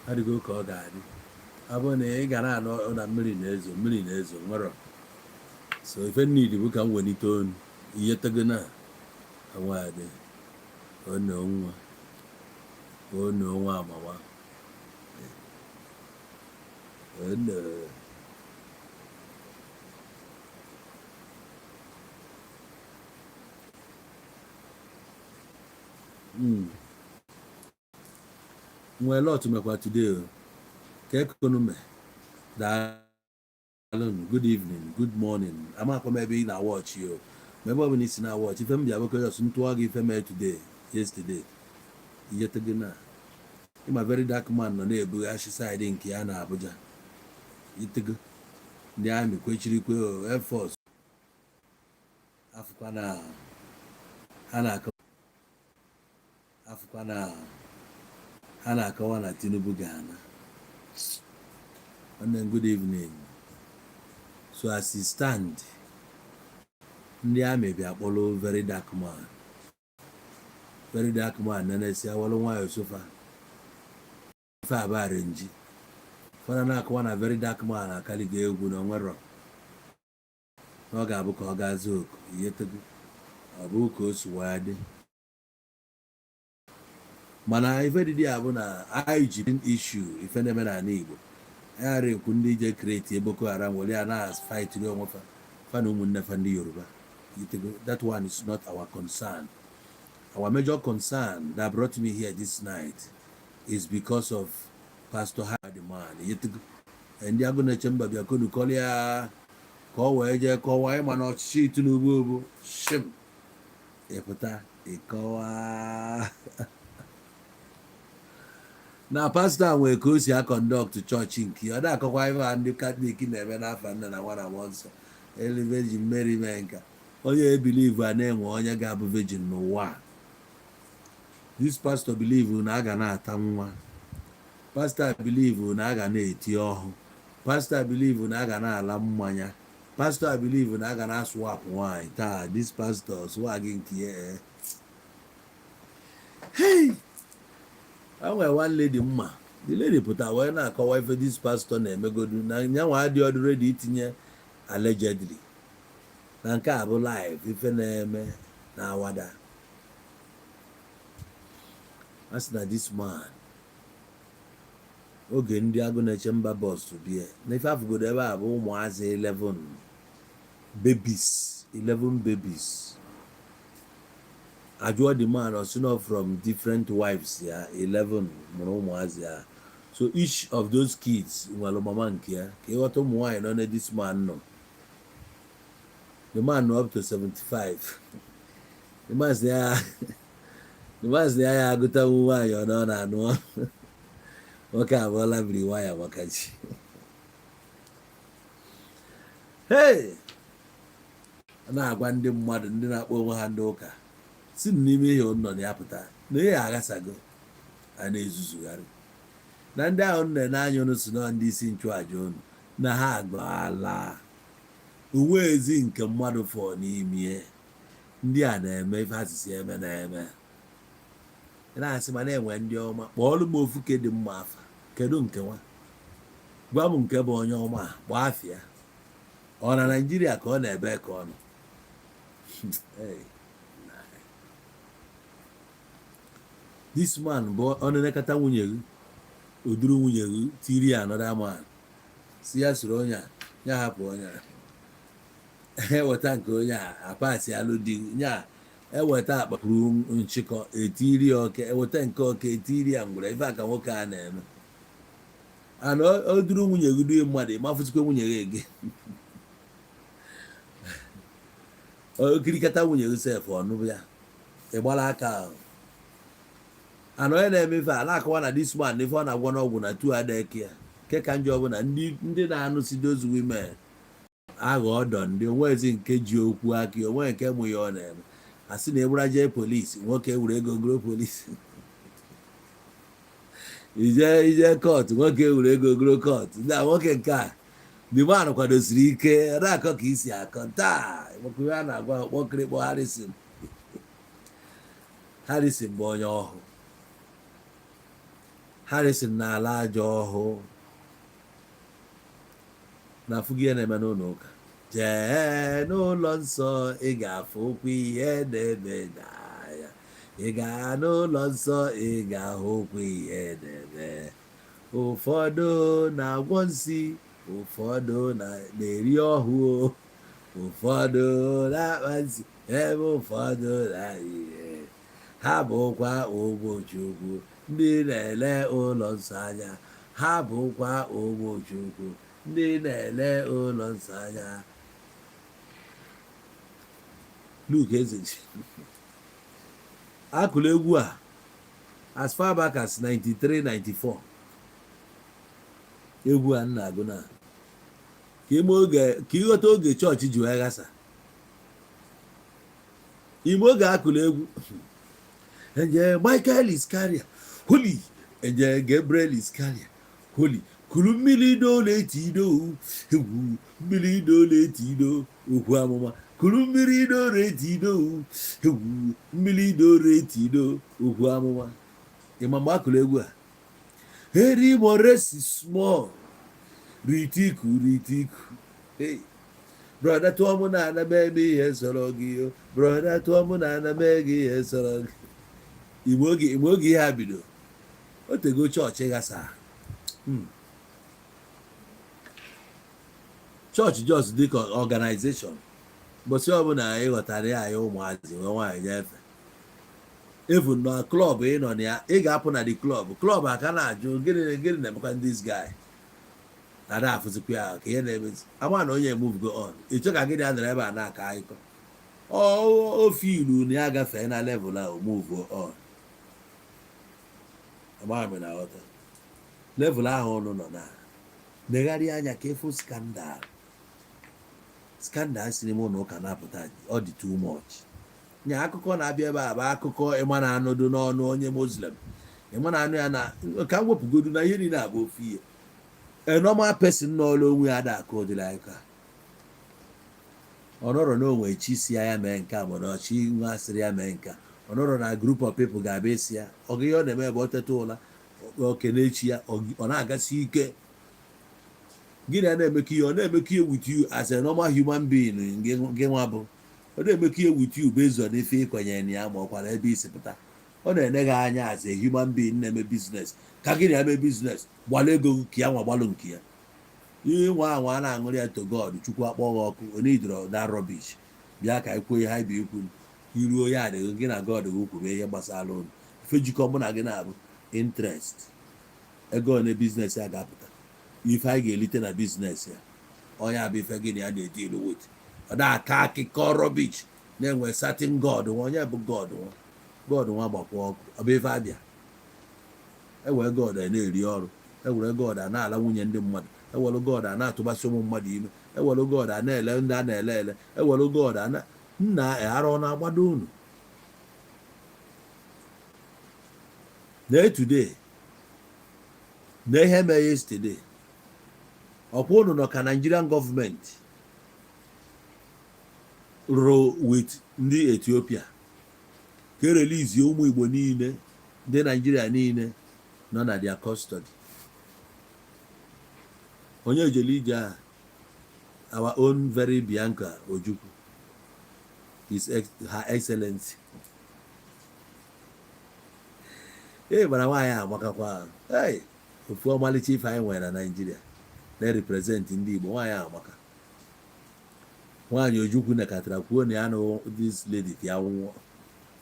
Adịgo ka ọ ga-adị. Ọ bụrụ na ị ga na-anụ na mmiri na-ezo, mmiri na-ezo nwere. So ife need bụ ka m welite onu ihe tego na nwaadị ono nwa ono nwa amama ono. Nwee lot mekwa today o. Ka ekonu me. Daalụnụ. Good evening, good morning. Amakwa m ebe ị na-awatch o, ma ebe ọ bụla isi na-awatch ife m bịa bụkọ just ntụọ gị ife mee today, yesterday, ihe tego na ịma. Very dark man nọ na-ebughachi side nke ya na Abuja. Itego ndị army kwechirikwe o, air force afụkwa na ha na-akọ, afụkwa na ha na-akọwa na Tinubu ga-ana. Nwanne m, good evening. So as e stand, ndị army bịa kpọrọ very dark man. Very dark man na na-esi awalụ nwayọ sofa ife abara nji fana na-akọwa na very dark man akaligo egwu na onwero na ọ ga-abụ ka ọ gaa zuo oku ihe tego. Ọ bụ ka o si wee dị, mana ife dịdị ya bụ na anyị ji issue ife na-eme n'ala Igbo. Anyị ara ekwu ndị je create Boko Haram were ya na fightiri onwe fa, fa na ụmụnne fa ndị Yoruba. Itego, that one is not our concern. Our major concern that brought me here this night is because of Pastor the man. Itego, ndị agụ na-eche mba bịa konu kọrịa ka ọ wee jee kọwaa ịma na ọchịchị Tinubu bụ shim ịpụta ịkọwa na pastọ a nwere ka o si aconduct chọọchị nke ya. Ọ na-akọkwa ife a ndị Katọlik na-eme n'afa Nna na Nwa na Mmụọ Nsọ, elu Virgin Mary mee nka. Onye ebelieve a na-enwe onye ga-abụ virgin n'ụwa a. This pastor believe na a ga na-ata nwa. Pastor believe na a ga na-eti ọhụ. Pastor believe na a ga na-ala mmanya. Pastor believe na a ga na-aswap nwaanyị. Taa this pastor swag nke ya, eh. Hey! E nwere one lady mma. The lady pụta wee na-akọwa ife this pastor na-emegodu na nyanwa adị ọdụ ready itinye allegedly na nke a bụ live ife na-eme na awada. A sị na this man, oge ndị agụ na-eche mba bus bie na ife afụgodo ebe a bụ ụmụazị 11 babies, 11 babies. Ajụọ the man, ọ sị no, from different wives ya 11 mụrụ ụmụazị ya. So each of those kids nwere mama nke ya. Ka ịghọta ụmụ nwaanyị nọ na this man nọ. The man nọ up to 75. The man sị ya agụtanwu nwaanyị ọ nọ na-anụ nwoke abụọla biri waya maka chi. Hey! A na-agwa ndị mmadụ, ndị na-akpọ onwe ha ndị ụka, si n'ime ihe nọ na ya pụta na ihe aghasago a na-ezuzugharị na ndị ahụ nne n'anya unu si nọ ndị isi nchụaja unu na ha agbaala uwe ezi nke mmadụ fọ n'ime ndị a na-eme ife asịsị eme na-eme. Ị na-asị ma na-enwe ndị ọma, kpọọlụ m ofu ke dị mma afa. Kedu nke nwa? Gwa m nke bụ onye ọma a, gbaa afịa. Ọ na Naijiria ka ọ na-ebe ka ọ nọ. Hey, this man bụ ọ na-elekọta nwunye gị, o duru nwunye gị tiri ya another man, si ya soro onye a, ya hapụ onye a, eweta nke onye a apasị alụ di nya, eweta akpapụrụ nchịkọ etiri ya oke, eweta nke oke etiri ya ngwere. Ife a ka nwoke a na-eme ana o duru nwunye gị duye mmadụ ịmafụzikwa nwunye gị ege okirikata nwunye gị sef ọnụ ya ịgbara aka ahụ. Ana onye na-eme ife a na-akọwa na this man, ife ọ na-agwọ n'ọgwụ na tu adeke ya nke ka njọ bụ na ndị na-anụsi those women aghọ ọdọ ndị onwezi nke ji okwu aka ya, onwe nke mụ ya ọ na-eme. A sị na egbura jee polisi, nwoke were ego goro polisi ije ije court, nwoke were ego goro court na nwoke nke a. The man kwadosiri ike ọ na-akọ ka isi akọ taa maka ihe a na-agwa kpọkịrịkpọ Harrison. Harrison bụ onye ọhụụ. Harrison na-ala ajọ ọhụụ na afụghị ihe na-eme n'ụlọ ụka. Jee n'ụlọ nsọ, ị ga-afụ okwu ihe na-eme na ya. Ị gaa n'ụlọ nsọ, ị ga-ahụ okwu ihe na-eme. Ụfọdụ na-agwọ nsị, ụfọdụ na-eri ọhụụ, ụfọdụ na-akpa nsị, ebe ụfọdụ na ihe ha bụkwa ụmụ Chukwu ndị na-ele ụlọ nsọ anya. Ha bụkwa ụmụ Chukwu ndị na-ele ụlọ nsọ anya. Luke Ezeji akụrụ egwu a as far back as 93, 94. Egwu a nna agụ na ka ime oge, ka ịghọta oge chọọchị ji wee ghasa ime oge akụrụ egwu. Angel Michael is carrier holy, angel Gabriel is carrier holy. Kuru mmiri n'ụlọ etido egwu, mmiri n'ụlọ etido okwu amụma. Kuru mmiri n'ụlọ etido egwu, mmiri n'ụlọ etido okwu amụma. Ịma mgbe akụrụ egwu a? Eri moresi small ritiku ritiku. Hey, brother, tụọ mụ na ana m eme ihe sọrọ gị o. Brother, tụọ mụ na ana m ege ihe sọrọ gị. Igbe oge ihe a bido o tego chọọchị ghasa. Chọọchị just dị ka organization. Mbọsị ọbụla ị ghọtara ya, anyị ụmụazị wee nwaanyị nyefe even na club ị nọ na ya, ị ga-apụ na the club. Club aka na-ajụ, "Gịnị gịnị na-emekwa this guy?" Na ada afụzikwa ya ka ihe na-emezi ama na onye move go on. Ịchọ ka gịnị a nọrọ ebe a na-akọ akụkọ ofe ilu na ya gafee na level a, move on. Amaghị m na aghọta level ahụ ụnụ nọ na negharị anya ka ịfụ scandal. Scandal si n'ime ụlọ ụka na-apụta, ọ dị too much. Nya akụkọ na-abịa ebe a bụ akụkọ ịma na anụdụ n'ọnụ onye Muslim, ịma na anụ ya na ka m wepụgodu na ihe niile abụ ofu ihe. A normal person n'ọlụ onwe ya ada akụ ụdịrị akụkọ a. Ọ nọrọ n'onwe chi si ya mee nke a, mana ọchị nwa asịrị ya mee nke a. Ọ nọrọ na group of people ga-abịa esi ya ọgụ. Ihe ọ na-eme bụ ọ teta ụla, okene chi ya, ọ na-agasi ike. Gịnị a na-emekọ ihe? Ọ na-emekọ ihe with you as a normal human being. Gị nwa bụ ọ na-emekọ ihe with you based on ife ịkwenyere na ya, ma ọ kwara ebe isi pụta. Ọ na-ene gị anya as a human being na-eme business, ka gị na ya mee business, gbalụ ego gị ka ya nwa gbalụ nke ya. Ihe nwa anwa a na-aṅụrị ya to God, Chukwu akpọ gị ọkụ onidoro that rubbish. Bịa ka ikwu ihe anyị bụ ikwu iruo ya adịghị gị na God gị kwube ihe gbasara ụnụ. Ife jikọ mụ na gị na-abụ interest ego one business ya ga-apụta, ife anyị ga-elite na business ya. Onye abụ ife gị na ya na-edeal with. Ọ na-aka akụkọ rubbish na-enwe certain God nwa. Onye bụ God nwa? God nwa gbakwa ọkụ. Ọ bụ ife abịa ewere God a na-eri ọrụ, ewere God a na-ala nwunye ndị mmadụ, ewere God a na-atụbasị ụmụ mmadụ ime, ewere God a na-ele ndị a na-ele ele, ewere God a na nna ara ọ na-agbado unu na today na ihe mee yesterday. Ọkwa unu nọ ka Nigerian gọọmenti rụrụ with ndị Ethiopia ka erelizie ụmụ Igbo niile, ndị Naijiria niile nọ na their custody. Onye ejele ije a, our own very Bianca Ojukwu, her excellency. Ee, gbara nwaanyị a amakakwa. Hey, ofu ọmalịcha ife anyị nwere na Naijiria na-represent ndị Igbo. Nwaanyị a amaka. Nwaanyị Ojukwu nekatara kwuo na ya nụ this lady ka ya nwụọ.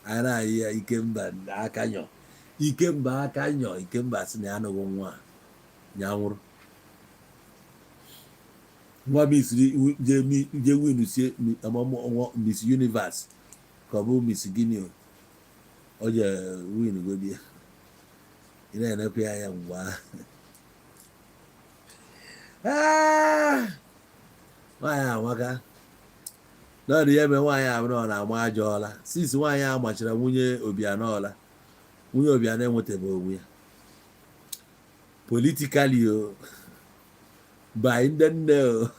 Anyị na-ayị ya Ikemba aka nyọ, Ikemba aka nyọ. Ikemba sị na ya anụghị nwa a, ya nwụrụ. Nwa Miss je win sie Miss Universe, ka ọ bụ Miss gịnị o, o je win godi ya. Ị na-enekwa ya anya mgbe ahụ. Ah! Nwaanyị amaka n'ọdụ ya eme. Nwaanyị ahụ na ọ na-ama ajọ ọla since nwaanyị ahụ machara nwunye Obianọ ọla. Nwunye Obianọ enwetabeghị onwe ya politically o, by ndị nne o,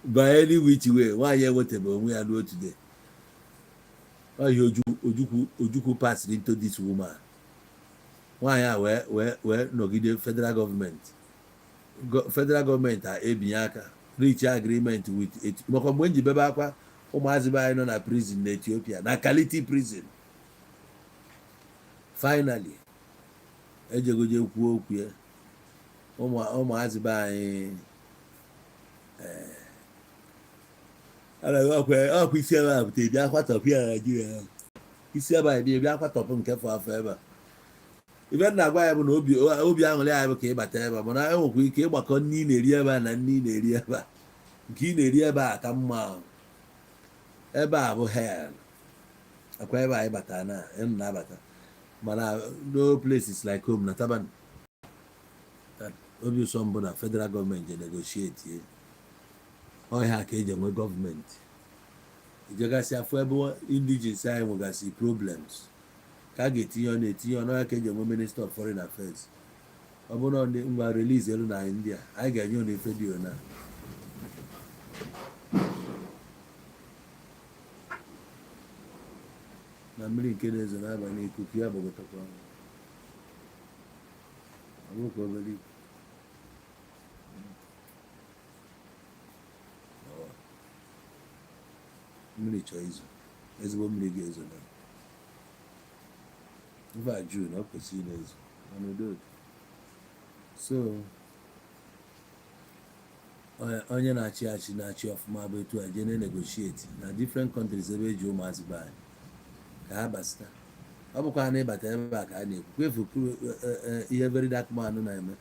by any which way. Nwaanyị enwetabeghị onwe ya ruo today. Ọhịa Ojukwu, Ojukwu passed into this woman. Nwaanyị a wee nọgide federal gọọmenti, federal gọọmenti a ebinye aka reach agreement with maka mgbe m ji bebe akwa, ụmụazị be anyị nọ na prison na Ethiopia, na Kaliti prison. Finally ejegoje kwuo okwu ya, ụmụazị be anyị ọkwa isi ebe a pụta bịa kwatọpụ ya Naijiria, isi ebe a bịa kwatọpụ nke fọ afọ ebe a. Ibe m na-agwa ya bụ na obi aṅụrị anyị bụ ka ịbata ebe a, mana enwekwa ike ịgbakọ nri ị na-eri ebe a na nri ị na-eri ebe a, nke ị na-eri ebe a ka mma ahụ. Ebe a bụ hell akwa ebe anyị bata na ịnụ na-abata, mana no place is like home na taban. Obi ụsọ mbụ na federal gọọmenti je negotiate ye ọhịa ka eji enwe gọọmenti ijegasị afọ ebe indigenes anyị nwegasị problems ka a ga-etinye ọnụ, etinye ọnụ ya ka eji enwe minister of foreign affairs. Ọ bụrụ na ndị ngwa release elu na anyị ndị a, anyị ga-enye unu ife dị ona. Na mmiri nke na-ezo n'abalị, ikuku ya gbagotakwa, ọ bụkwa obere ikuku. Mmiri chọọ izo, ezigbo mmiri ga-ezo na mba June, ọ kwesịrị ị na-ezo, mana udo dị. So onye na-achị achị na-achị ọfụma bụ etu a jee na-negotiate na different countries ebe eji ụmụazị be anyị ka ha basịta. Ọ bụkwa na ịbata ebe a ka a na-ekwu kwefu ihe Very Dark Man na-eme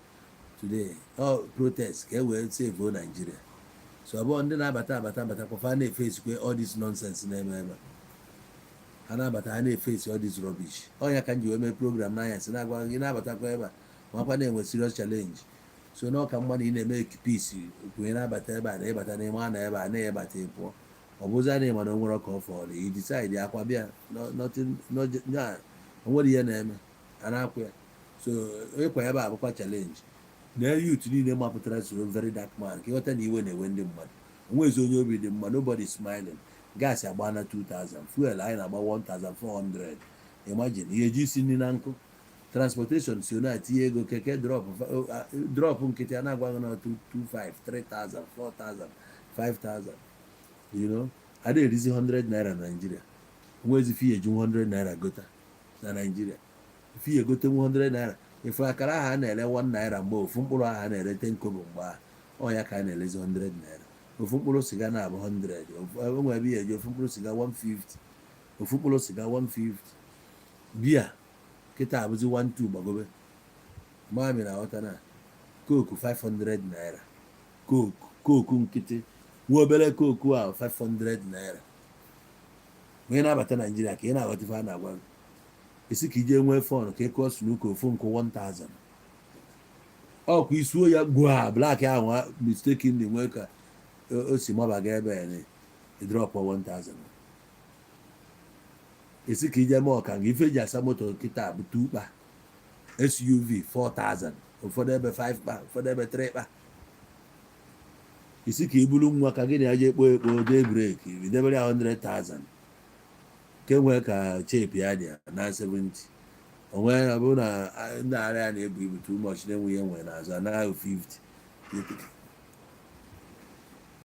today, ọ protest ka e wee save Nigeria. So ọ bụrụ ndị na-abata abata abata kwafa na-efesikwe all this nonsense na-eme ebe a, ha na-abata, ha na-efesi all this rubbish. Ọ ya ka m ji wee mee program n'anya si na-agwa gị na-abatakwa ebe a, makwa na-enwe serious challenge. So na ọka mma na ị na-eme peace kwenye na-abata ebe a na ịbata n'ime a na ebe a na-ịbata ị pụọ. Ọ bụzi na ịma na o nwere ka ọ fọrọ i decide akwa bịa, nothing, o nwere ihe na-eme a na-akwụ ya. So ịkwa ebe a bụkwa challenge na youth niile mapụtara soro Very Dark Man ka ịghọta na iwe na-ewe ndị mmadụ. Onwezi onye obi dị mma, nobody smiling. Gas agba na 2000, fuel anyị na-agba 1400. Imagine ihe ji isi nri na nkụ, transportation si na-etinye ego, keke drop drop nkịtị a na-agwa gị na 25, 3000, 4000, 5000. A na-erizi 100 naira na Nigeria. Onwezi fi eji 100 naira gota na Nigeria, fi egote 100 naira ifu akara ahụ a na-ere 1 naira mgbe, ofu mkpụrụ ahụ a na-ere 10 kobo mgbe ahụ, ọ ya ka a na-erezi 100 naira. Ofu mkpụrụ siga na-abụ 100, onwe ebe ya eji ofu mkpụrụ siga 150, ofu mkpụrụ siga 150. Bia kịta abụzi 12 gbagobe mami na aghọta na Coke 500 naira, Coke, Coke nkịtị, nwa obere Coke ahụ 500 naira. Ma ị na-abata Naijiria ka ị na-aghọta ife a na-agwa gị, esi ka ije nwee phone ka ị kụọ snooker, ofu nkụ 1000, ọkwa isuo ya gwa black ahụ mistakenly nwee ka o si mabaga ebe ya drop 1000. Esi ka ije mee ọkanga, ife eji asa moto kịta bụ 2 kpa, SUV 4000, ụfọdụ ebe 5 kpa, ụfọdụ ebe 3 kpa. Isi ka ibulu nwa ka gị na ya jee kpoo ekpo dee brake, idebere ya 100,000 ke nwee ka chepi ya dị ya na 70 onwe. Ọ bụrụ na ndị arịa ya na-ebu ibu too much, na-enwe ihe nwere n'azụ, anaghị 50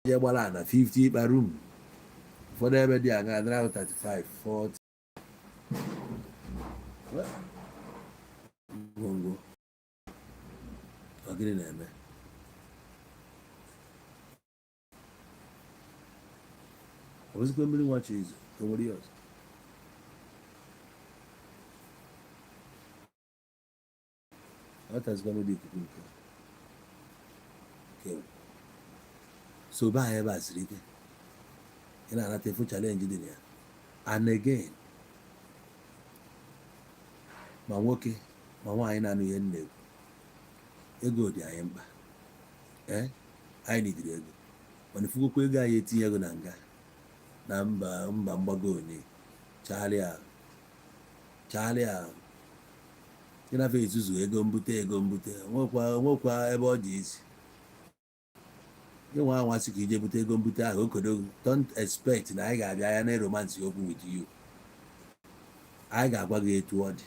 je gbara na 50 ịkpa room. Ụfọdụ ebe dị aṅa nara 35, 40 ngwongwo. Ọ gịnị na-eme? Ọ bụzikwa mmiri nwa chi izu o nwere ihe ọzọ. Aghọtazikwa m ụdị ikuku nke so be anyị ebe a siri ike. Ị na-anata efu challenge dị na ya. And again, ma nwoke ma nwaanyị na-anụ ihe m na-ekwu, ego dị anyị mkpa. Ee, anyị nidiri ego, mana ifugokwa ego anyị etinye ego na nga na mba mgbago onye chagharịa chagharịa, ịnafe ezuzu ego mbute, ego mbute nwekwa ebe ọ dị isi. Ịnwa anwa sị ka ije bute ego mbute ahụ okodo. Don't expect na anyị ga-abịa ya na romance okwu with you. Anyị ga-agwa gị etu ọ dị.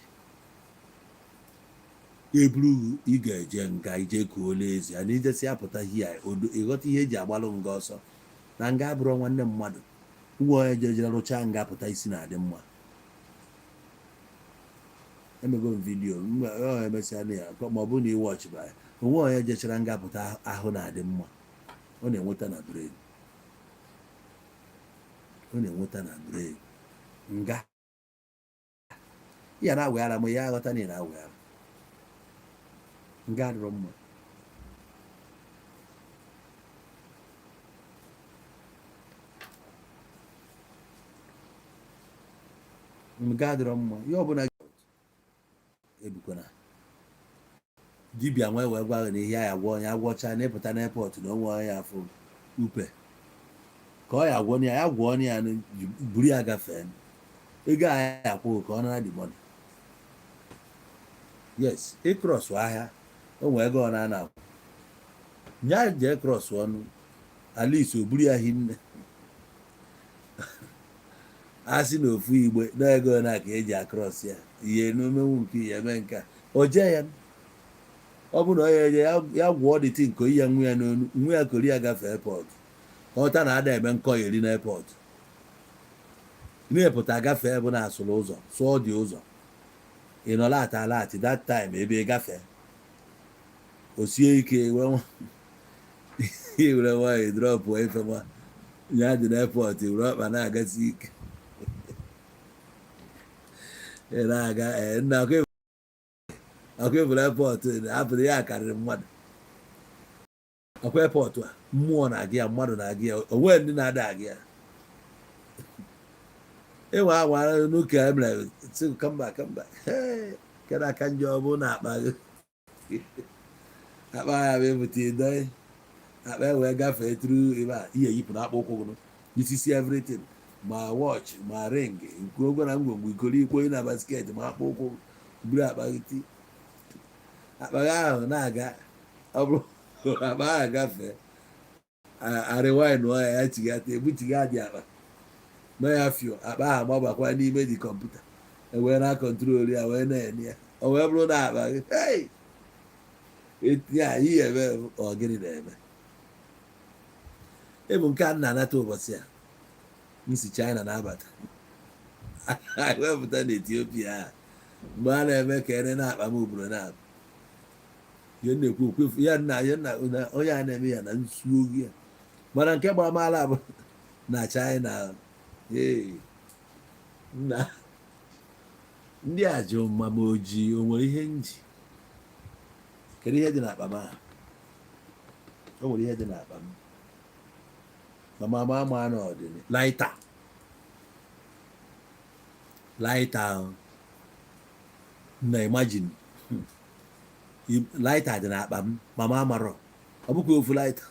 Eburu ị ga-eje nga, ije kuola ezi a na ijesi apụta hia odo, ịghọta ihe eji agbalụ nga ọsọ na nga abụrụ nwanne mmadụ. Nwa onye jejere rụchaa nga pụta, isi na-adị mma. Emego m video ọ emesịa na ya, ma ọ bụrụ na iwọchịba ya, onwe onye jechara nga pụta, ahụ na-adị mma. Ọ na-enweta na brain, ọ na-enweta na brain. Nga ya na-aweghara m ya, aghọta na ị na-aweghara. Nga adịrọ mma. Nga adịrọ mma. Ihe ọbụla ebukwana dibịa nwee wee gwa gị na ihe ya agwọ onye agwọcha na ịpụta n'airport na onwe onye afọ upe ka ọ ya agwọ ya, ya gwọọ ya, buru ya gafee. Ego a ya akwụghị ka ọ nara the money. Yes, ịcross ahịa, o nwee ego ọ na-ana akwụ nya, jee cross ọnụ at least o buru ya hinne. A sị na ofu igbe na ego na ka eji across ya, ihe n'omenwu nke ya eme nke a, o jee ya. Ọ bụ na ọ ya eje ya gwọọ dị nke oyi ya, nwa ya n'onu nwa ya kori ya gafee airport, ka ọta na ada eme nkọ eri n'airport na-epụta gafee, bụ na asụrụ ụzọ sụọ dị ụzọ, ị nọ late alert that time ebe ị gafee, o sie ike were nwayọ drop ife nwa ya dị n'airport, were ọkpa na-agasi ike, ị na-aga. Ee, nna, ọkụ eburu airport hapụrụ ya karịrị mmadụ. Ọkwa airport a, mmụọ na-aga ya, mmadụ na-aga ya, onwe ndị na-ada aga ya. Ịnwe anwa n'ụka emere sị come back, come back. Kedu aka njọ ọ bụ na akpa gị, akpa ya bụ ebute ịdọị akpa e wee gafee through ebe a, ihe yipụ na akpa ụkwụ gị n'isisi, everything, ma watch, ma ring, nke ogwe na ngwongwo ikori ikwo na basket, ma akpa ụkwụ, buru akpa gị ti akpa gị ahụ na-aga. Ọ bụrụ akpa ahụ gafee, arịwaịn ya, ya chigata, ebuchiga dị akpa mee ya fio, akpa ahụ gbabakwa n'ime dị kọmputa, ewee na control ya, wee na-enye ya. O wee bụrụ na akpa gị, hey! Ya ihe eme, ọ gịnị na-eme? Ịbụ nke a m na-anata ụbọchị a m si China na-abata, wepụta na Ethiopia a, mgbe a na-eme ka ere na-akpa m ugboro na ihe m na-ekwu okwu ya nna ya nna onye a na-eme ya na nsu ogi ya. Mana nke gbara m ala bụ na China, ee, nna, ndị a jụ ma m oji o nwere ihe nji. Kedu ihe dị n'akpa m ahụ? O nwere ihe dị n'akpa m, mama ama ama na ọdịni lighter, lighter ahụ na imagine, lighter dị n'akpa m, mama amarọ. Ọ bụkwa ofu lighter.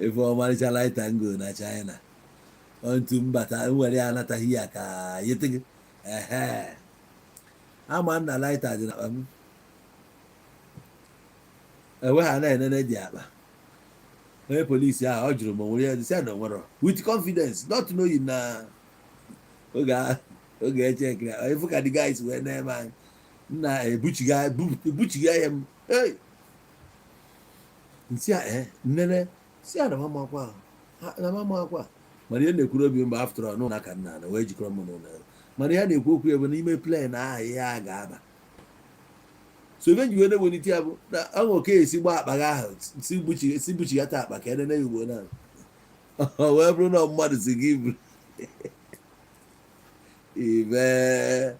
Efe ọmarịcha lighter ngo na China otu mbata nwere ya anataghị ya ka yete gị. Ehe, ama nna, lighter dị n'akpa m, enwe ha na-enene dị akpa. Onye polisi ahụ, ọ jụrụ m, o nwere ya sị na o nwere, with confidence, not knowing na oge oge echekiri ifu ka the guys wee na-eme anyị nna ebuchiga ya m. Hey! Nsị a, ee, nnene si a na mama akwa, na mama akwa. Mana ihe na-ekwuru obi mgbe after all n'ụlọ aka nna na wee jikọrọ m n'ụlọ. Mana ihe na-ekwu okwu ya bụ n'ime plane ahụ ihe a ga-aba. So ebe nji wee na-ewelite ya bụ na ọ ka esi gba akpa gị ahụ si buchigata akpa ka enene ya ugbo na ọ wee bụrụ na mmadụ si gị buru ibe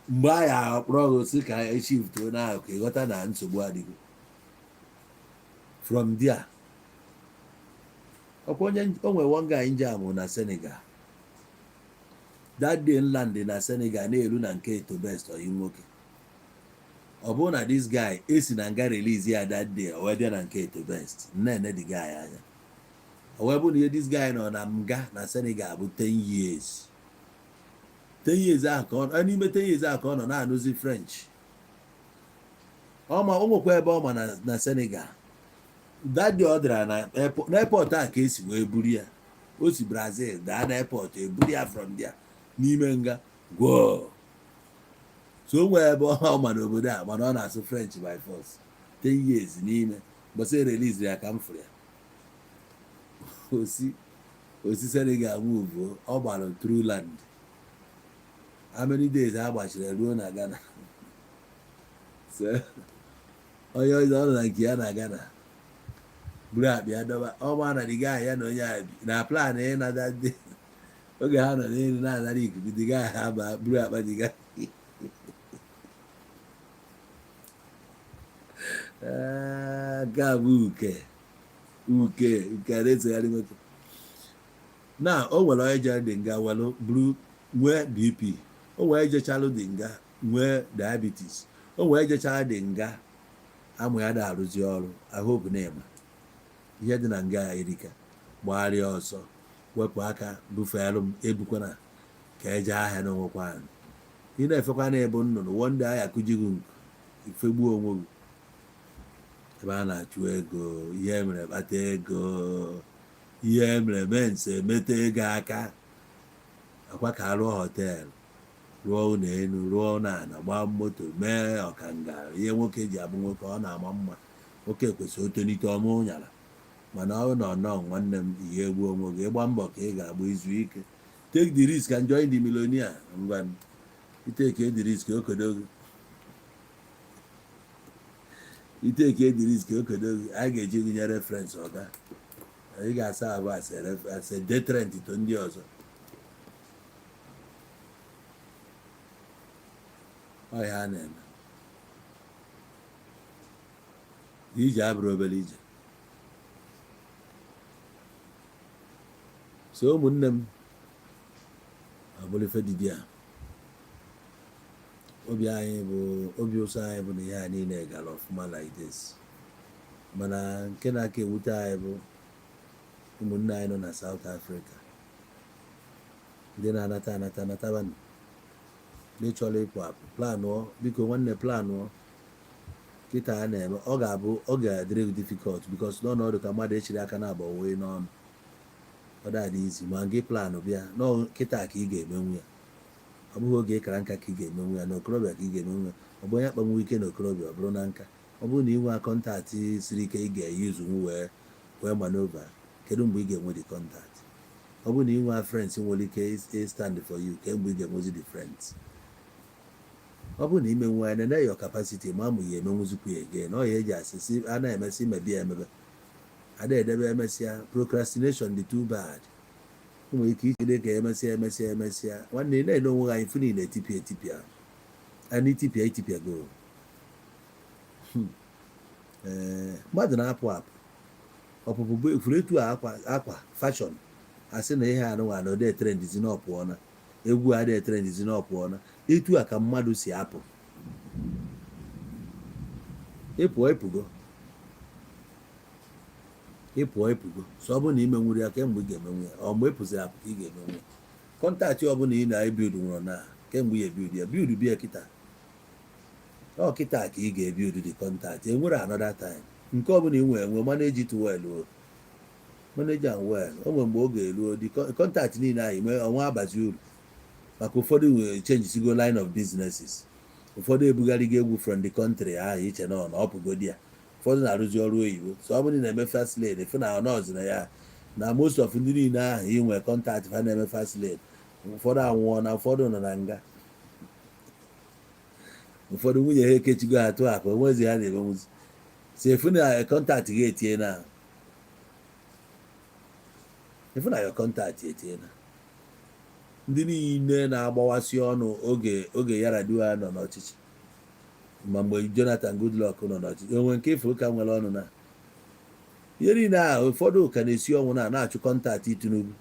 mgbe anyị akpọrọ gị si ka eshiftuo n'ahụ, ka ịghọta na nsogbu adịghị from there. Ọkwa onye o nwere one guy nje amụ na Senegal that day, land na Senegal, na-eru na nke Eto Best oyi nwoke. Ọ bụrụ na this guy esi na nga release ya that day, o wee bịa na nke Eto Best nne the guy anya. O wee bụ na ihe this guy nọ na nga na Senegal bụ 10 years. 10 years ahụ ka ọ n'ime 10 years ahụ ka ọ nọ na-anụzi French. Ọ ma o nwekwa ebe ọ ma na Senegal. That day ọ dara na airport a ka esi wee buru ya. O si Brazil daa na airport, eburu ya from there n'ime nga. Gwoo. So o nwee ebe ọ ma n'obodo a, mana ọ na-asụ French by force. 10 years n'ime mbọsị release ya ka m fụrụ ya, osi Senegal move. Ọ gbara through land, how many days a gbachiri ruo na Ghana. So onye ọzọ ọ nọ na nke ya na Ghana buru akpa ya dọba ọma na diga ya na onye a bi na plan ịnada ndị oge ha nọ n'elu na-anara ikuku. Diga ha ba buru akpa diga. Ee, nke a bụ uke uke nke a na-esogharị nwoke na o nwere onye jere dị nga welụ buru nwee BP, o nwere jechalụ dị nga nwee diabetes, o nwere jechara dị nga amụ ya da arụzi ọrụ. I hope na ịma ihe dị na nga erika. Gbagharịa ọsọ, wepụ aka, bufeelụ m ebukwana ka eje ahịa n'onwekwa. Ị na-efekwa na ebu nnụnụ, one day aya akụji gị nku, ifegbuo onwe gị ebe a na-achụ ego. Ihe mere kpata ego, ihe mere mee nse emete ego aka akwa ka rụọ hotel, rụọ ụlọ elu, rụọ ụlọ ala, gbaa moto, mee ọkanga. Ihe nwoke ji abụ nwoke, ọ na-ama mma. Nwoke kwesịrị otonite ọma ụnyara, mana ọ nọ nọ nwanne m, ihe egbuo onwe gị. Ịgba mbọ ka ị ga-agba izu ike. Take the risk and join the millionaire. Ngwa, itake the risk, okodo gị. Itake the risk, okodo gị. A ga-eji gị nye reference ọga, ị ga-asa abụ as a deterrent to ndị ọzọ. Ọhịa a na-eme ije abụrụ obere ije. So ụmụnne m, ọ bụrụ ife didi a, obi anyị bụ obi ụsọ anyị bụ na ihe a niile gara ọfụma like this. Mana nke na-aka ewute anyị bụ ụmụnne anyị nọ na South Africa, ndị na-anata anata anatabanụ, ndị chọrọ ịpụ apụ, planụọ biko nwanne, planụọ kịta a na-eme. Ọ ga-abụ, ọ ga-adịrị gị difficult because n'ọnọdụ ka mmadụ echiri aka na agba wee n'ọnụ, ọ dị izi ma gị planụ bịa nọ kịta ka ị ga-emenwu ya. Ọ bụghị oge ịkara nka ka ị ga-emenwu ya, na okorobịa ka ị ga-emenwu ya. Ọ bụ onye akpanwu ike na okorobịa, ọ bụrụ na nka, ọ bụrụ na ị nwee contact siri ike ị ga-eyuzunwu wee maneuver, kedu mgbe ị ga-enwe the contact? Ọ bụrụ na ị nwee friends nwere ike stand for you, kemgbe ị ga-enwezi the friends? Ọ bụrụ na imenwu ya, nene your capacity ma amụ ya emenwuzikwa ya again. Ọ ya eji asị si a na-emesi mebi ya emebe, ada edebe emesịa. Procrastination dị too bad. Nwere ike ichere ka emesịa, emesịa, emesịa. Nwanne, ị na-ele onwe gị anyị fụ na ị na-etipịa etipịa a na itipịa itipịa go. Ee, mmadụ na-apụ apụ, ọpụpụ bụ efuru etu a akwa akwa fashion. Asị na ihe anụnwa na ode trendizi na ọpụọ na egwu a adịghị trendizi na ọpụọ na etu a ka mmadụ si apụ. Ịpụọ ịpụgo, ịpụọ ịpụgo. So ọ bụrụ na imenwuru ya, kemgbe ị ga-emenwu ya? Ọ mgbe ị pụziri apụ ka ị ga-emenwu ya? Contact ọbụla ị na-ebuild nwụrụ na kemgbe ya ebuild ya, build bịa kịta. Ọ kịta ka ị ga-ebuild the contact, enwere another time. Nke ọbụla ị nwee enwe, manage it well o, manage am well. O nwere mgbe ọ ga-eruo, the contact niile ahụ mee ọnwa abazi uru, maka ụfọdụ nwere changesigo line of businesses, ụfọdụ ebugharịgo egwu from the country ahụ iche na ọ na ọpụgodi ya, ụfọdụ na-arụzi ọrụ oyibo. So ọ bụrụ na ị na-eme fast lane, fụ na nọọsụ na ya na most of ndị niile ahụ ị nwee contact fa na-eme fast lane, ụfọdụ anwụọ na ụfọdụ nọ na nga, ụfọdụ nwunye ha ekechigo ha tụọ akpa onwezi ha na-emenwuzi. Si efu na contact gị etie na efu na your contact etie na ndị niile na-agbawasị ọnụ oge Yar'Adua nọ n'ọchịchị, ma mgbe Jonathan Goodluck nọ n'ọchịchị, onwe nke ifuru ka nwere ọnụ na ihe niile ahụ. Ụfọdụ ka na-esi ọnwụ na na-achụ contact Tinubu,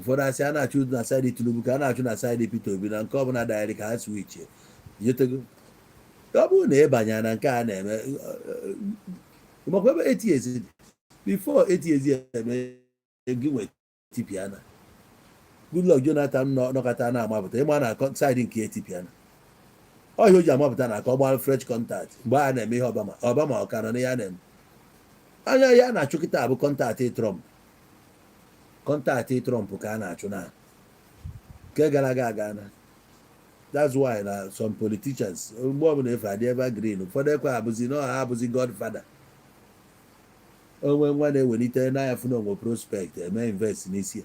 ụfọdụ asị a na-achụ na side Tinubu ka a na-achụ na side Peter Obi, na nke ọbụla dagharị ka ha switch nyetego. Ọ bụrụ na ịbanye na nke a na-eme makwa ebe 8 years dị before 8 years eme gị nwe tipiana. Goodluck Jonathan nọkọta na-amapụta ịma na side nke etipiana ọhịa o ji amapụta na ka ọ gbara fresh contact mgbe a na-eme ihe Obama. Obama ọ ka nọ n'ihe a na-eme anya ya na-achụ kịta bụ contact Trump. Contact Trump ka a na-achụ na nke gara aga aga na That's why na some politicians, mgbe ọbụla efe adị evergreen, ụfọdụ ekwe abụzi na ha abụzi godfather. Onwe nwa na-ewelite n'anya fụ na onwe prospect, eme invest n'isi ya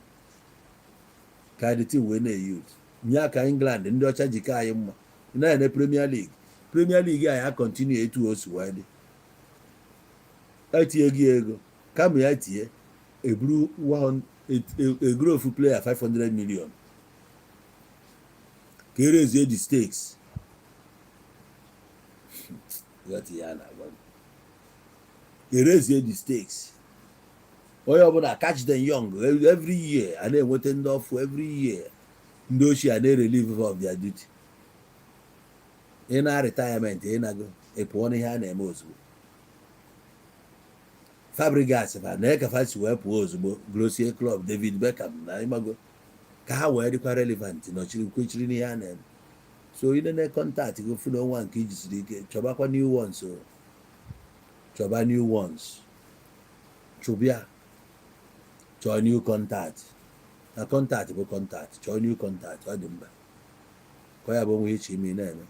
ka the team wee na-eyut nye aka. England, ndị ọcha jikọ anyị mma na-ene Premier League. Premier League anyị acontinue etu o si wee dị. Etinye gị ego, kama ya tie eburu egoro ofu player 500 million ka erezie the stakes. Ghọta ya na-agwa gị, erezie the stakes. Onye ọbụla catch them young. Every year a na-enweta ndị ọfụ, every year ndị ochie a na-erelieve of their duty. Ị na retirement, ị nago, ị pụọ n'ihe a na-eme ozugbo. Fabregas fa na ekafa si wee pụọ ozugbo, Glossier Club, David Beckham na ịmago ka ha wee dịkwa relevant, nọchiri kwechiri n'ihe a na-eme. So inene contact gị, fụ na onwa nke ijisiri ike, chọbakwa new ones o, chọba new ones, chụbịa, chọọ new contact. Na contact bụ contact, chọọ new contact, ọ dị mkpa ka ọ ya bụ onwe iche ime ị na-eme.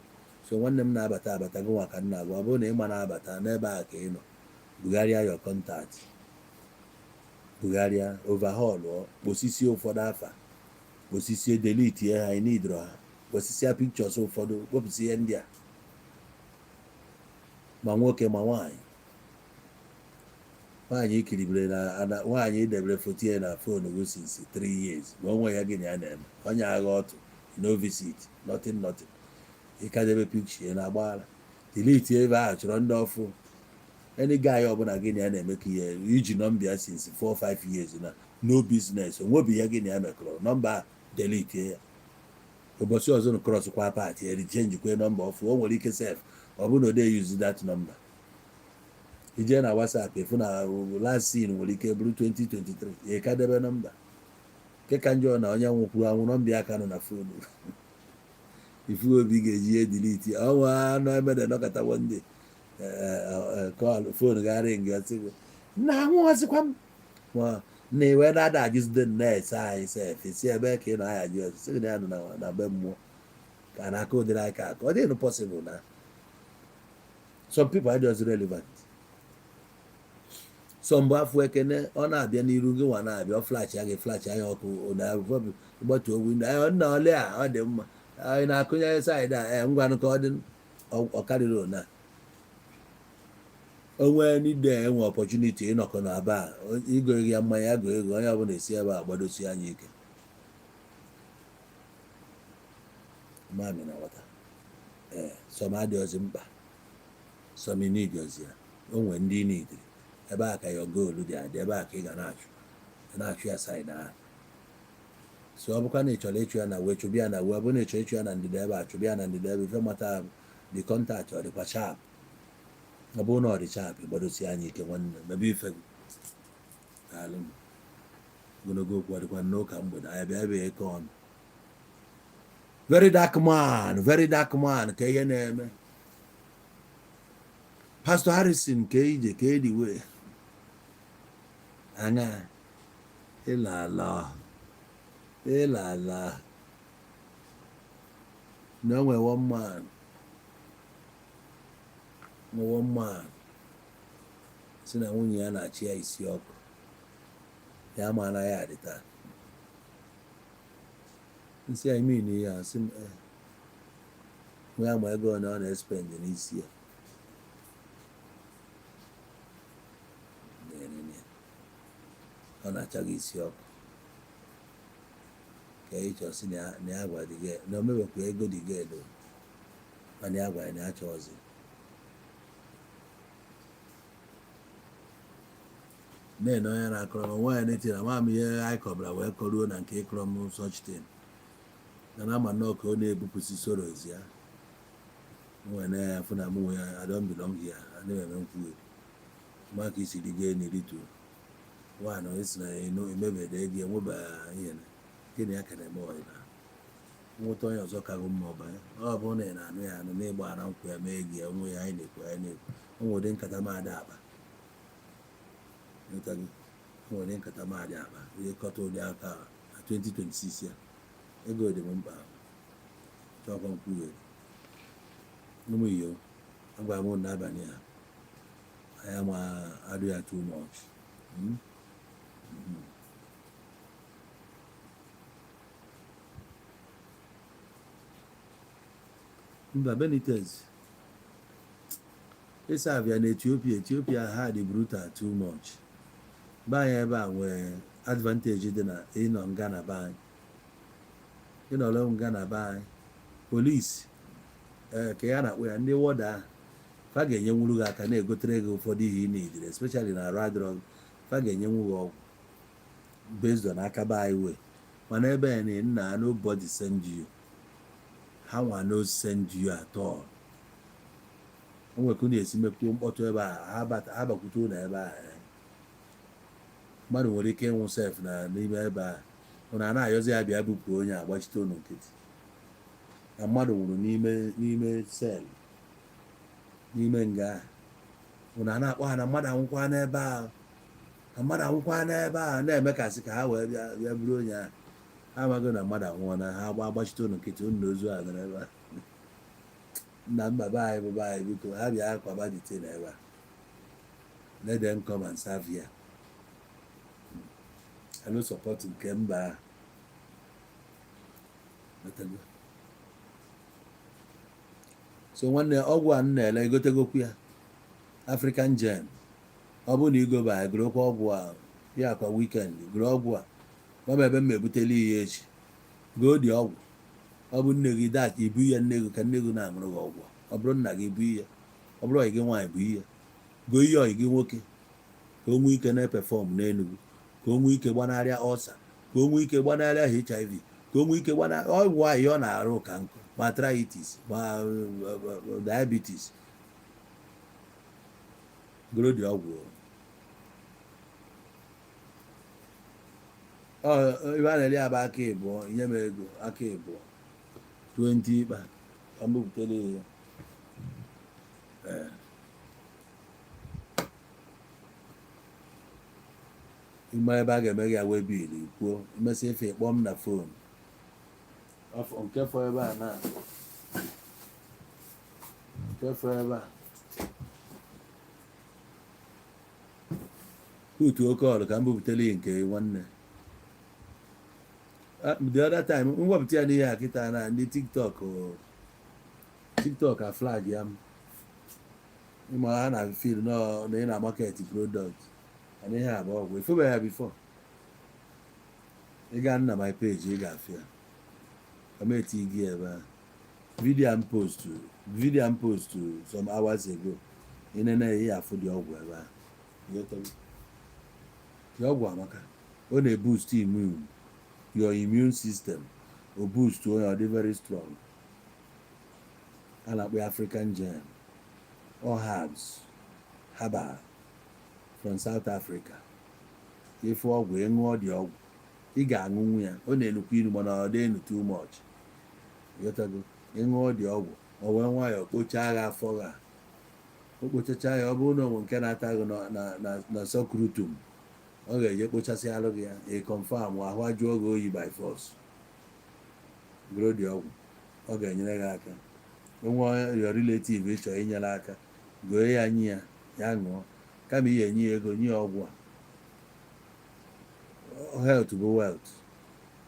So nwanne m na-abata abata, gị nwa ka m na-agwa, ọ bụrụ na ị ma na-abata n'ebe a ka ị nọ, bugharịa your contact, bugharịa, overhaul, ọ kposisie ụfọdụ afa, kposisie, delete ha, ị nidro ha, kposisia pictures ụfọdụ, kpopụsị ihe ndị a, ma nwoke ma nwaanyị. Nwaanyị ikiribere na nwaanyị idebere foto ya na phone gị since 3 years, ma onwe ya gị na ya na-eme onye agha ọtụ, no visit, nothing, nothing, ịkadebe picture ya na-agbaghara, delete ebe ahụ, chọrọ ndị ọfụ. Any guy ọbụla gị na ya na-emekọ ihe, iji nọmba ya since 4 5 years na no business, onwebi ihe gị na ya mekọrọ, nọmba a delete ya. Ụbọchị ọzọ na cross kwa path ya, change nọmba ọfụ. O nwere ike sef ọ bụrụ na o dey use that number. Ije na WhatsApp, efu na last seen nwere ike bụrụ 2023, ya ka debe nọmba. Nke ka njọ na onye nwụkwuru anwụ, nọmba ya ka nọ na phone. Ifu obi ga-eji ihe delete ọnwa anọ emede nọkọta one day, call phone ga ring, ọsị gị na anwụghọzikwa m ma na iwe na-ada ajụzide na-ese anyị sef, esi ebe ka ị nọ aya jụ ọsị sị gị na ya nọ na be mmụọ ka na aka ụdịrị aka aka. Ọ dịghị possible na some people adịghịzi relevant. So mgbe afọ ekene ọ na-abịa n'iru gị, nwa na-abịa, ọ flash ya gị, flash anya ọkụ na gbatuo window nna ole a, ọ dị mma anyị na-akụnye side a. Ee, ngwanụ, ka ọ dị, ọ karịrị ona onwe nide enwe opportunity ịnọkọ na aba a, igo ya mmanya, go ego onye ọbụla esi ebe a gbadosi anya ike mami na nghọta. Ee, some adịghịzi mkpa, some need ozi ya. O nwere ndị need ebe a ka your goal dị adị, ebe a ka ị ga na-achụ na-achụ ya side ahụ. So ọ bụkwa na ị chọrọ ịchụ ya na wee chụbịa ya na wee, ọ bụrụ na ị chọrọ ịchụ ya na ndịda ebe a, chụbịa ya na ndịda ebe ife mata the contact ọ dịkwa sharp. Ọ bụrụ na ọ dị sharp, gbadosie anya ike, nwanne, mebe ife gị. Daalụ m. Ogologo okwu ọ dịkwa n'ụka mgbede anyị bịa ebe eke ọnụ. Very dark man, very dark man, ka ihe na-eme. Pastor Harrison, ka ije ka ediwe anya ịlala ịlala na onwe one man, nwe one man si na nwunye ya na-achị ya isi ọkụ, ya ma na ya dị taa nsị ya ime ya, sị m nwa ya ma ego na ọ na-espend n'isi ya. Ọ na-acha gị isi ọkụ ka ị chọọ sị na ya gwa dị gị na o mewekwa ego dị gị edo, mana ya gwara na ya chọọzi na-ene onye na-akọrọ m nwaanyị na-eti na nwa m ihe anyị kọbara wee kọruo na nke ịkọrọ m such thing na na ama nnọọ ka ọ na-ebupụsị sorrows ya nwee na ya fụ na mụ nwe ya. I don't belong here. Anaghị eme nkwugheri ma ka isi rigo enu ritu nwaanyị onye si na enu emebede ego enweba ihe na gịnị ya ka na-eme ọyị na nweta onye ọzọ ka gụ mma ọbanye. Ọ bụrụ na ị na-anụ ya anụ na ịgba na nkwụ ya mee ego ya onwe ya, anyị na-ekwu, anyị na-ekwu o nwere ụdị nkata m ada akpa. Ịghọtago? O nwere nkata m adị akpa ihe kọta ụdị aka a na 2026 ya, ego dị m mkpa. Chọkwa nkwugheri. Ụmụ iyo, agwara m unu n'abalị a, anyị ama adụ ya too much. Mba, Benitez ịsa abịa na Ethiopia. Ethiopia ha dị brutal too much. Be anyị ebe a nwee advantage dị na ịnọ nga na be anyị, ịnọrọ nga na be anyị, polisi, ee, ka ya na-akpọ ya, ndị warder ahụ, fa ga-enyenwuru gị aka na-egotere gị ụfọdụ ihe ị na-ejiri, especially na arụ adịrọ gị, fa ga-enyenwu gị ọgwụ based on aka be anyị wee. Mana ebe a na nna, nobody send you, ha nwa no send you at all. O nwere ka unu esi mekwuo mkpọtụ ebe a, ha bakwute ụlọ ebe a, mmadụ nwere ike ịnwụ sef na n'ime ebe a. Unu a na-ayọzi ya bịa bupụ onye agbachite unu nkịtị na mmadụ nwụrụ n'ime cell, n'ime nga ahụ. Unu a na-akpọ ha na mmadụ anwụkwa n'ebe a, na mmadụ anwụkwa n'ebe a, na-emekasị ka ha wee bịa bịa buru onye ahụ. Ha amaghị na mmadụ anwụọ na ha agbachite unu nkịtị, unu na ozu ahụ nọrọ ebe a. Nna, mba, be anyị bụ be anyị. Biko, ha bịa kwaba detain ebe a. Let them come and serve here. I no support nke mba ahụ. Metego. So nwanne, ọgwụ a m na-ele, egotegokwu ya, African Gem. Ọ bụrụ na igoba, gụrụkwa ọgwụ a ya kwa weekend. Gụrụ ọgwụ a, gwa m ebe m ebutela ihe echi. Goo dị ọgwụ. Ọ bụ nne gị dat, ibu ya nne gị ka nne gị na-aṅụrụ gị ọgwụ a. Ọ bụrụ nna gị, bụ ihe. Ọ bụrụ ọyị gị nwaanyị, bụ ihe. Goo ihe ọyị gị nwoke ka o nwee ike na-eperform n'Enugu, ka o nwee ike gbanarịa ọsa, ka o nwee ike gbanarịa HIV, ka o nwee ike gbanarịa ọgwụ ahụ ihe ọ na-arụ ka nkụ, ma arthritis, ma diabetes. Goro dị ọgwụ. Ọ ebe a na-ere ya bụ aka ịbụọ. Nye m ego aka ịbụọ, 20 ịkpa, ka m buputere ya. Ee, ịma ebe a ga-eme gị ya wee bill kwuo. Imesị efe, kpọọ m na phone. Nke fọ ebe a na nke fọ ebe a putu oke ọlụ ka m buputere ya nke nwanne. The other time m wepụta ya n'ihe a kịta na ndị TikTok o, TikTok a flag ya m. Ịma ha na feel nọ na ị na market product and ihe a bụ ọgwụ. Efube ya before ị gaa na my page, ị ga-afụ ya ka m eti gị ebe a. Video m post, video m post some hours ago, ị nene ya, afụ dị ọgwụ ebe a. Ịghọtago? Dị ọgwụ amaka. Ọ na-eboost immune, your immune system. O boost onye, ọ dị very strong. A na-akpọ ya African Gem. All herbs, herbal from South Africa. Ife ọgwụ, ịṅụọ dị ọgwụ, ị ga-aṅụnwu ya. Ọ na-enukwu ilu, mana ọ dị enu too much. Ịghọtago? Ịṅụọ dị ọgwụ, o wee nwayọọ kpochaa gị afọ gị a. O kpochacha ya, ọ bụrụ na onwe nke na-ata gị na scrotum, ọ ga-eje kpochasị alụ gị ya. Ị confirm, ahụ ajụọ gị oyi by force. Goro dị ọgwụ, ọ ga-enyere gị aka. Onwe your relative ị chọrọ inyere aka, goo ya nye ya, ya ṅụọ, kama ihe enye ya ego, nye ya ọgwụ a. Health bụ wealth.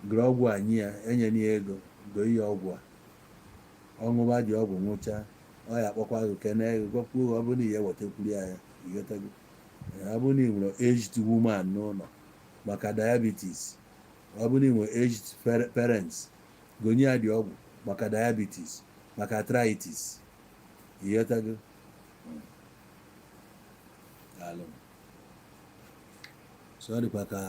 Goro ọgwụ a nye ya, enyena ya ego, goo ya ọgwụ a. Ọṅụba dị ọgwụ, ṅụchaa, ọ ya akpọkwa gị, kene gị, gwakwuo gị. Ọ bụrụ na ị ya ewetakwuru ya ya, ịghọtago? Ọ bụrụ na ị nwere aged woman n'ụlọ maka diabetes, ọ bụrụ na ị nwere aged parents, gonye ya dị ọgwụ maka diabetes, maka arthritis. Ịghọtago? Daalụ. So ọ dịkwa ka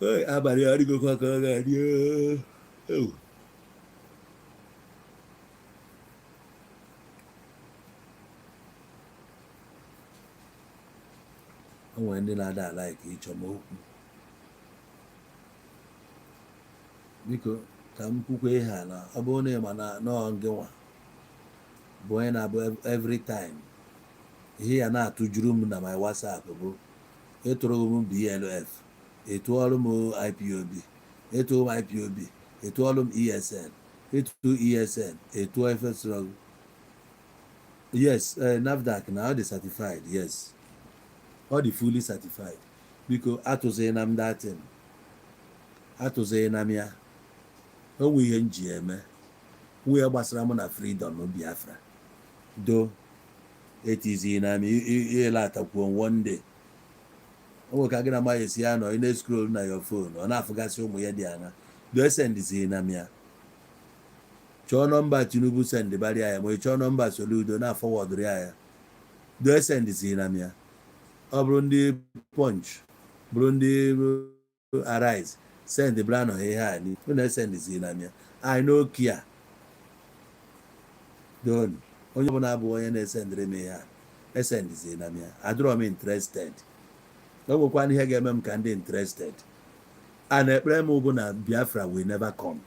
Ee, abalị adịgokwa ka ọ ga-adị oo. Ewu. O nwere ndị na-ada a-like ịchọ m okwu. Biko, ka m kwukwa ihe a na ọ bụrụ na ị ma na nọọ ngị nwa bụ onye na-abụ every time ihe ya na-atụjuru m na my WhatsApp bụ ịtụrụ m BLF, Etụọrụ m IPOB, etụọ m IPOB, etụọrụ m ESN, etu ESN, etụọ ife struggle. Yes, NAFDAC na ọ dị certified. Yes, ọ dị fully certified. Biko, atụzighị na m datin, atụzighị na m ya. O nwe ihe m ji eme nwunye gbasara mụ na freedom Biafra do. Etizighị na m ịla atakwuo. One day, o nwere ka gị na mmadụ esi ya nọ, ị na-escroll na your phone, ọ na-afụgasị ụmụ ya dị anya. Do, esendizighị na m ya. Chọọ nọmba Tinubu, sendịbarịa ya, ma ị chọọ nọmba Soludo, na forwardụrụ ya ya. Do, esendizighị na m ya. Ọ bụrụ ndị Punch, bụrụ ndị Arise, send bra nọ ihe a unu esendizighị na m ya. I no care. Don, onye ọbụla bụ onye na-esendịrị m ihe a, esendizighị na m ya. Adịrọ m interested. O nwekwana ihe ga-eme m ka ndị interested a na ekpere m bụ na Biafra will never come.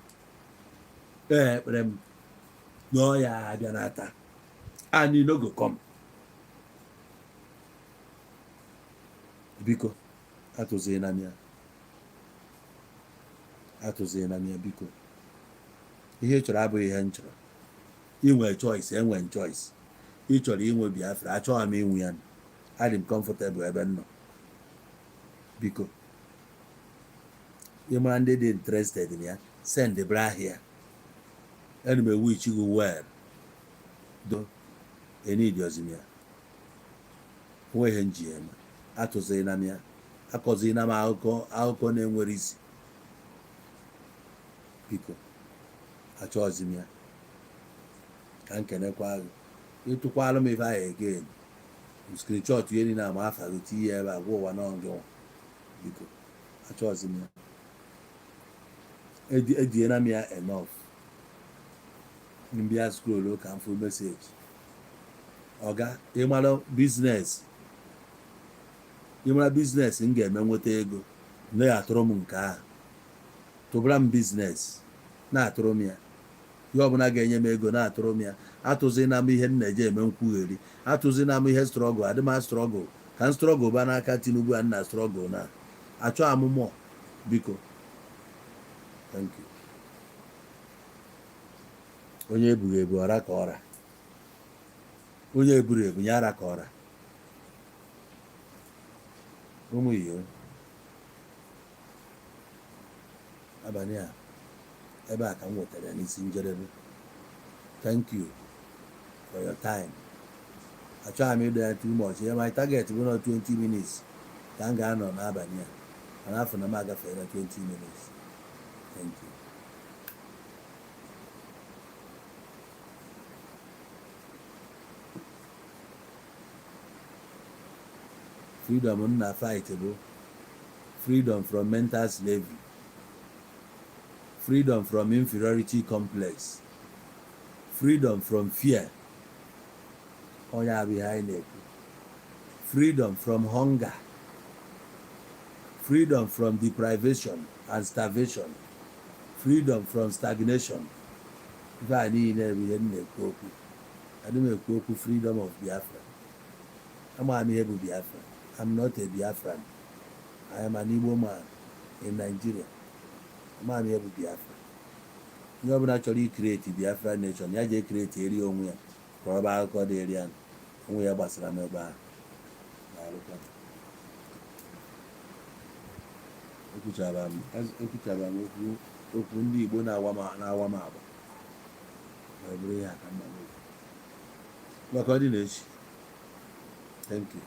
Ee, ekpere m na ọ ya abịa n'ata and e no go come. Biko, atụzighị na m ya, atụzighị na m ya, biko. Ihe ị chọrọ abụghị ihe m chọrọ. Inwe choice, enwe choice. Ị chọrọ inwe Biafra, achọghị m inwe ya. Adị m comfortable ebe m nọ. Biko, ịmara ndị dị interested na ya, send bra ahịa. Ana m ewish gị well. Do, enidiozi m ya. Nwe ihe m ji ya eme. Atụzighị na m ya, akọzighị na m akụkọ, akụkọ na-enwere isi. Biko, achọghịzi m ya. Ka m kenekwa gị. Ịtụkwalụ m ife ahụ again, screenshot ihe niile ama afa gị, tinye ya ebe a, gwa ụwa nọ gị nwa. Biko, achọghịzi m ya. Ediena m ya enough. Mbịa scroll ka m fụ message. Ọga, ịmara business, ịmara business m ga-eme nweta ego, na-atụrụ m nke ahụ. Tụbara m business, na-atụrụ m ya. Ihe ọbụla ga-enye m ego, na-atụrụ m ya. Atụzina m ihe m na-eje eme nkwugheri. Atụzina m ihe struggle. Adị m struggle ka m struggle ba n'aka Tinubu. A na struggle na achọ amụmụ. Biko, thank you. Onye ebughị ebu ọra ka ọra, onye eburu ebu ya ara ka ọra. Ụmụ iyo, abalị a, ebe a ka m nwetara ya n'isi njedebe. Thank you for your time. Achọghị m ịdọ ya too much. Ya my target bụ na 20 minutes ka m ga-anọ n'abalị a, mana afọ na m agafeela 20 minutes. Thank you. Freedom m na fight bụ freedom from mental slavery, freedom from inferiority complex, freedom from fear. Onye abụ ihe anyị na-ekwu. Freedom from hunger, freedom from deprivation and starvation, freedom from stagnation. Ife a niile bụ ihe m na-ekwu okwu. Adị m ekwu okwu freedom of Biafra. Ama m ihe bụ Biafra. I'm not a Biafran. I am an Igbo man in Nigeria. Ama m ihe bụ Biafra. Onye ọbụla chọrọ icreate Biafra nation, ya jee create eri onwe ya, ka ọ bụ akụkọ dịrị ya onwe ya. Gbasara m ebe ahụ. Daalụkwa. Ekwuchara m okwu, okwu ndị Igbo na-awa m, na-awa m agba, ma ọ bụrụ ihe a ka mma n'okwu maka ọ dị na echi. Thank you.